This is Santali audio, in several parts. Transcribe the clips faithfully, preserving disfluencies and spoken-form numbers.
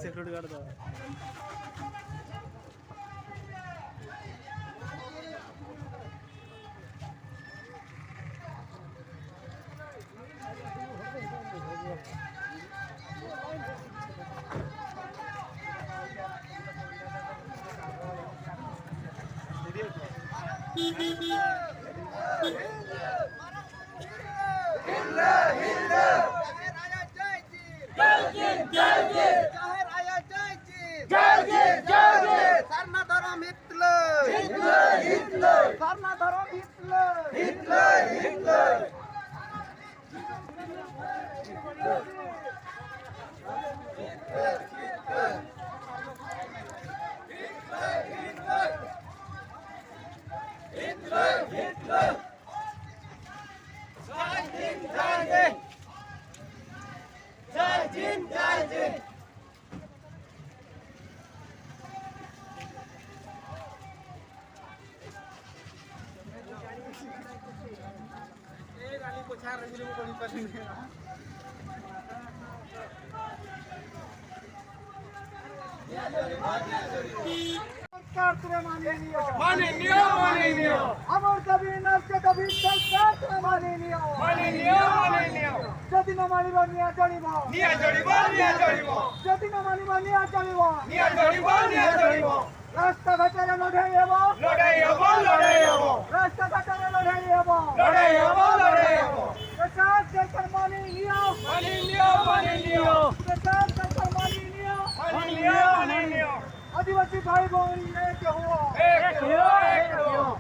ᱥᱤᱠᱩᱨᱤᱴᱤ ᱜᱟᱨᱰ ᱫᱚ᱾ ᱥᱟᱨᱱᱟ ᱫᱷᱚᱨᱚᱢ ᱦᱤᱛᱞᱟᱹᱭ! ᱦᱤᱛᱞᱟᱹᱭ! ᱦᱤᱛᱞᱟᱹᱭ! ᱥᱟᱨᱱᱟ ᱫᱷᱚᱨᱚᱢ ᱦᱤᱛᱞᱟᱹᱭ! ᱦᱤᱛᱞᱟᱹᱭ! ᱦᱤᱛᱞᱟᱹᱭ! सरकार तुम्हें माननीय। माननीय, माननीय। আমার দাবি, ন্যায্য দাবি, সরকার তুমি মাননীয়। মাননীয়, মাননীয়। যদি না মানিব, নিয়া চলিব। নিয়া চলিব, নিয়া চলিব। যদি না মানিব, নিয়া চলিব। নিয়া চলিব, নিয়া চলিব। রাস্তাঘাটে লড়াই হব। লড়াই হব, লড়াই হব। রাস্তাঘাটে লড়াই হব। লড়াই হব, লড়াই হব। প্রশাসন সরকার মাননীয়। মাননীয়, মাননীয়। প্রশাসন সরকার মাননীয়। মাননীয়, মাননীয়। আদিবাসী ভাই বোন এক হও। এক হও, এক হও।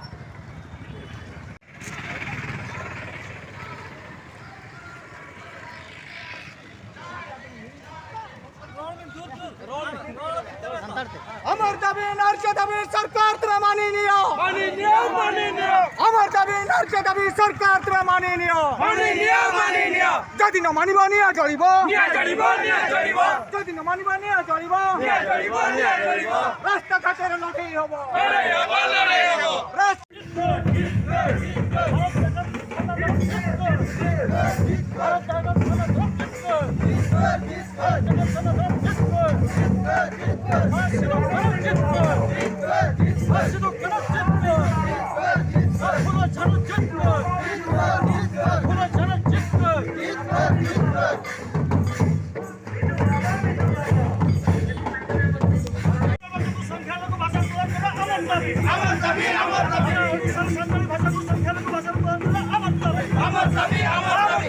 আমার দাবি, ন্যায্য দাবি, সরকার তুমি মাননীয়। মাননীয়, মাননীয়। আমার দাবি, ন্যায্য দাবি, সরকার তুমি মাননীয়। মাননীয়, মাননীয়। যদি না মানিব, নিয়া চলিব। নিয়া চলিব, নিয়া চলিব। যদি না মানিব, নিয়া চলিব। নিয়া চলিব, নিয়া চলিব। রাস্তাঘাটে লড়াই হব। লড়াই হব, লড়াই হব। রাস্তা ᱥᱤᱫᱩ ᱠᱟᱹᱱᱦᱩ ᱡᱤᱛᱠᱟᱹᱨ! ᱥᱤᱫᱩ ᱠᱟᱹᱱᱦᱩ ᱡᱤᱛᱠᱟᱹᱨ! ᱯᱷᱩᱞᱳ ᱡᱷᱟᱱᱳ ᱡᱤᱛᱠᱟᱹᱨ! ᱯᱷᱩᱞᱳ ᱡᱷᱟᱱᱳ ᱡᱤᱛᱠᱟᱹᱨ! ᱥᱟᱱᱛᱟᱲᱤ ᱵᱷᱟᱥᱟ ᱟᱱᱫᱳᱞᱚᱱ ᱨᱮᱱᱟᱜ ᱟᱢᱟᱨ ᱫᱟᱹᱵᱤ! ᱟᱢᱟᱨ ᱫᱟᱹᱵᱤ, ᱟᱢᱟᱨ ᱫᱟᱹᱵᱤ! ᱥᱟᱱᱛᱟᱲᱤ ᱵᱷᱟᱥᱟ ᱠᱚ ᱥᱚᱝᱠᱷᱟᱞᱚᱜᱷᱩ ᱵᱷᱟᱥᱟ ᱨᱩᱯᱟᱱᱛᱚᱨ ᱨᱮᱱᱟᱜ ᱟᱢᱟᱨ ᱫᱟᱹᱵᱤ! ᱟᱢᱟᱨ ᱫᱟᱹᱵᱤ, ᱟᱢᱟᱨ ᱫᱟᱹᱵᱤ!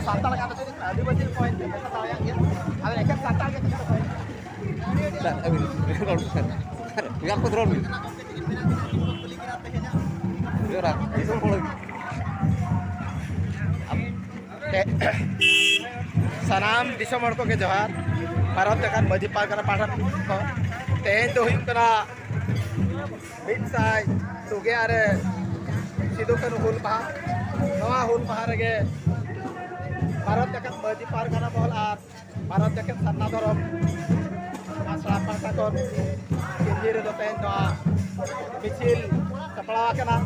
ᱥᱟᱱᱛᱟᱲ ᱠᱟᱛᱷᱟ ᱡᱩᱫᱤ ᱟᱹᱫᱤᱵᱟᱹᱥᱤ ᱠᱚ ᱢᱮᱛᱟ ᱫᱟᱲᱮᱭᱟᱜ ᱜᱮᱭᱟ, ᱟᱫᱚ ᱮᱠᱷᱮᱱ ᱥᱟᱱᱛᱟᱲ ᱜᱮ ᱛᱤᱱᱟᱹᱜ ᱠᱚ ᱥᱟᱨ, ᱟᱹᱵᱤᱱ ᱨᱚᱲ ᱵᱤᱱ ᱥᱟᱨ᱾ ᱜᱟᱞᱯᱚ ᱫᱚ ᱨᱚᱲ ᱵᱤᱱ᱾ ᱡᱚᱦᱟᱨ, ᱫᱤᱥᱚᱢ ᱦᱚᱲ᱾ ᱥᱟᱱᱟᱢ ᱫᱤᱥᱚᱢ ᱦᱚᱲ ᱠᱚᱜᱮ ᱡᱚᱦᱟᱨ᱾ ᱵᱷᱟᱨᱚᱛ ᱡᱟᱠᱟᱛ ᱢᱟᱹᱡᱷᱤ ᱯᱟᱨᱜᱟᱱᱟ ᱯᱟᱦᱴᱟ ᱠᱷᱚᱱ ᱛᱮᱦᱮᱧ ᱫᱚ ᱦᱩᱭᱩᱜ ᱠᱟᱱᱟ ᱢᱤᱫ ᱥᱟᱭ ᱛᱩᱜᱮ ᱟᱨᱮ ᱥᱤᱫᱩ ᱠᱟᱹᱱᱦᱩ ᱦᱩᱞ ᱢᱟᱦᱟ᱾ ᱱᱚᱣᱟ ᱦᱩᱞ ᱢᱟᱦᱟ ᱨᱮᱜᱮ ᱵᱷᱟᱨᱚᱛ ᱡᱟᱠᱟᱛ ᱢᱟᱹᱡᱷᱤ ᱯᱟᱨᱜᱟᱱᱟ ᱢᱚᱦᱚᱞ ᱟᱨ ᱵᱷᱟᱨᱚᱛ ᱡᱟᱠᱟᱛ ᱥᱟᱨᱱᱟ ᱫᱷᱚᱨᱚᱢ ᱟᱥᱲᱟ ᱯᱟᱦᱴᱟ ᱠᱷᱚᱱ ᱠᱮᱱᱫᱤᱭᱟᱹ ᱨᱮᱫᱚ ᱛᱮᱦᱮᱧ ᱱᱚᱣᱟ ᱢᱤᱪᱷᱤᱞ ᱥᱟᱯᱲᱟᱣ ᱟᱠᱟᱱᱟ᱾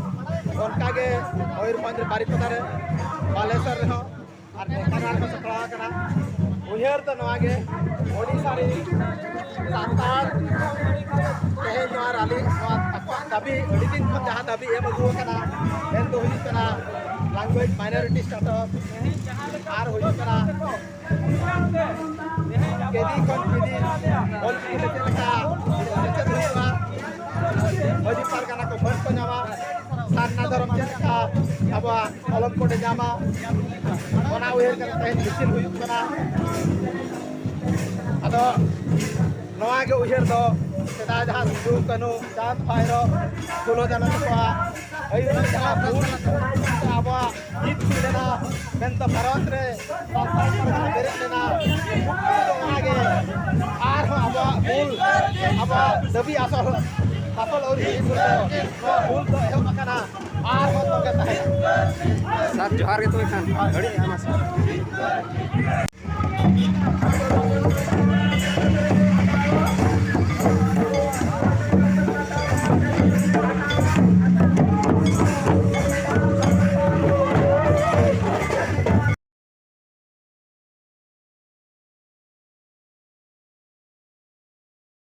ᱚᱱᱠᱟᱜᱮ ᱢᱚᱭᱩᱨᱵᱷᱚᱸᱡᱽ ᱨᱮ, ᱵᱟᱨᱤᱯᱟᱫᱟ ᱨᱮ, ᱵᱟᱞᱮᱥᱚᱨ ᱨᱮᱦᱚᱸ ᱟᱨ ᱰᱷᱮᱱᱠᱟᱱᱟᱞ ᱨᱮᱦᱚᱸ ᱥᱟᱯᱲᱟᱣ ᱟᱠᱟᱱᱟ᱾ ᱩᱭᱦᱟᱹᱨ ᱫᱚ ᱱᱚᱣᱟ ᱜᱮ, ᱳᱰᱤᱥᱟ ᱨᱮ ᱥᱟᱱᱛᱟᱲ ᱛᱮᱦᱮᱧ ᱱᱚᱣᱟ ᱨᱟᱞᱤ, ᱱᱚᱣᱟ ᱟᱠᱚᱣᱟᱜ ᱫᱟᱹᱵᱤ, ᱟᱹᱰᱤ ᱫᱤᱱ ᱠᱷᱚᱱ ᱡᱟᱦᱟᱸ ᱫᱟᱹᱵᱤ ᱮᱢ ᱟᱹᱜᱩ ᱟᱠᱟᱱᱟ, ᱢᱮᱱ ᱫᱚ ᱦᱩᱭᱩᱜ ᱠᱟᱱᱟ language minority status, ᱟᱨ ᱦᱩᱭᱩᱜ ᱠᱟᱱᱟ ᱠᱮᱫᱤ ᱠᱷᱚᱱ ᱠᱮᱫᱤ ᱚᱞ ᱪᱤᱠᱤ ᱛᱮ ᱪᱮᱫ ᱞᱮᱠᱟ ᱥᱮᱪᱮᱫ ᱦᱩᱭᱩᱜᱼᱟ, ᱢᱟᱹᱡᱷᱤ ᱯᱟᱨᱜᱟᱱᱟ ᱠᱚ ᱢᱟᱹᱱ ᱠᱚ ᱧᱟᱢᱟ, ᱥᱟᱨᱱᱟ ᱫᱷᱚᱨᱚᱢ ᱪᱮᱫ ᱞᱮᱠᱟ ᱟᱵᱚᱣᱟᱜ ᱚᱞᱚᱜ ᱠᱚᱰᱮ ᱧᱟᱢᱟ, ᱚᱱᱟ ᱩᱭᱦᱟᱹᱨ ᱠᱟᱛᱮ ᱛᱮᱦᱮᱧ ᱢᱤᱪᱷᱤᱞ ᱦᱩᱭᱩᱜ ᱠᱟᱱᱟ᱾ ᱟᱫᱚ ᱱᱚᱣᱟ ᱜᱮ ᱩᱭᱦᱟᱹᱨ ᱫᱚ, ᱥᱮᱫᱟᱭ ᱡᱟᱦᱟᱸ ᱥᱤᱫᱩ ᱠᱟᱹᱱᱦᱩ, ᱪᱟᱸᱫᱽ ᱵᱷᱟᱭᱨᱳ, ᱯᱷᱩᱞᱳ ᱡᱷᱟᱱᱳ ᱛᱟᱠᱚᱣᱟᱜ ᱟᱹᱭᱩᱨ ᱛᱮ ᱡᱟᱦᱟᱸ ᱦᱩᱞ ᱟᱵᱚᱣᱟᱜ ᱡᱤᱛ ᱦᱩᱭ ᱞᱮᱱᱟ, ᱢᱮᱱᱫᱚ ᱵᱷᱟᱨᱚᱛ ᱨᱮ ᱥᱟᱱᱛᱟᱲ ᱯᱟᱨᱜᱟᱱᱟ ᱵᱮᱨᱮᱫ ᱞᱮᱱᱟ, ᱩᱱᱠᱩ ᱫᱚ ᱚᱱᱟᱜᱮ ᱟᱨᱦᱚᱸ ᱟᱵᱚᱣᱟᱜ ᱢᱩᱞ, ᱟᱵᱚᱣᱟᱜ ᱫᱟᱹᱵᱤ ᱟᱥᱚᱞ ᱥᱟᱯᱷᱚᱞ ᱟᱹᱣᱨᱤ ᱦᱩᱭ ᱯᱩᱨᱟᱹᱣ ᱱᱚᱣᱟ ᱦᱩᱞ ᱫᱚ ᱮᱦᱚᱵ ᱟᱠᱟᱱᱟ, ᱟᱨᱦᱚᱸ ᱛᱚᱸᱜᱮ ᱛᱟᱦᱮᱸᱱᱟ᱾ ᱥᱟᱨ, ᱡᱚᱦᱟᱨ ᱜᱮ ᱛᱚᱵᱮ ᱠᱷᱟᱱ, ᱟᱹᱰᱤ ᱟᱭᱢᱟ ᱥᱟᱨᱦᱟᱣ᱾